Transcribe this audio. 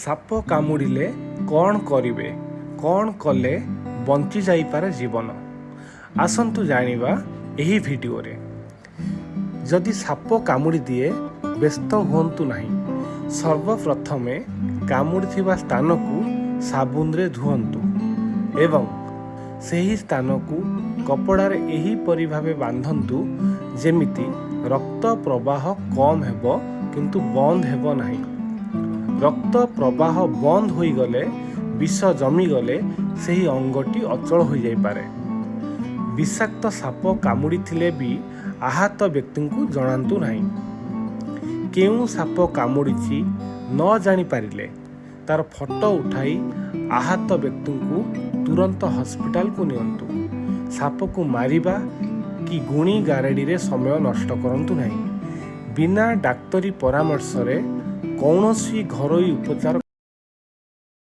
ସାପ କାମୁଡ଼ିଲେ କ'ଣ କରିବେ? କ'ଣ କଲେ ବଞ୍ଚି ଯାଇପାରେ ଜୀବନ? ଆସନ୍ତୁ ଜାଣିବା ଏହି ଭିଡ଼ିଓରେ। ଯଦି ସାପ କାମୁଡ଼ି ଦିଏ, ବ୍ୟସ୍ତ ହୁଅନ୍ତୁ ନାହିଁ। ସର୍ବପ୍ରଥମେ କାମୁଡ଼ିଥିବା ସ୍ଥାନକୁ ସାବୁନରେ ଧୁଅନ୍ତୁ ଏବଂ ସେହି ସ୍ଥାନକୁ କପଡ଼ାରେ ଏହିପରି ଭାବେ ବାନ୍ଧନ୍ତୁ, ଯେମିତି ରକ୍ତ ପ୍ରବାହ କମ୍ ହେବ କିନ୍ତୁ ବନ୍ଦ ହେବ ନାହିଁ। ରକ୍ତ ପ୍ରବାହ ବନ୍ଦ ହୋଇଗଲେ, ବିଷ ଜମିଗଲେ ସେହି ଅଙ୍ଗଟି ଅଚଳ ହୋଇଯାଇପାରେ। ବିଷାକ୍ତ ସାପ କାମୁଡ଼ିଥିଲେ ବି ଆହତ ବ୍ୟକ୍ତିଙ୍କୁ ଜଣାନ୍ତୁ ନାହିଁ। କେଉଁ ସାପ କାମୁଡ଼ିଛି ନ ଜାଣିପାରିଲେ ତାର ଫଟୋ ଉଠାଇ ଆହତ ବ୍ୟକ୍ତିଙ୍କୁ ତୁରନ୍ତ ହସ୍ପିଟାଲକୁ ନିଅନ୍ତୁ। ସାପକୁ ମାରିବା କି ଗୁଣି ଗାରେଡ଼ିରେ ସମୟ ନଷ୍ଟ କରନ୍ତୁ ନାହିଁ। ବିନା ଡାକ୍ତରୀ ପରାମର୍ଶରେ କୌଣସି ଘରୋଇ ଉପଚାର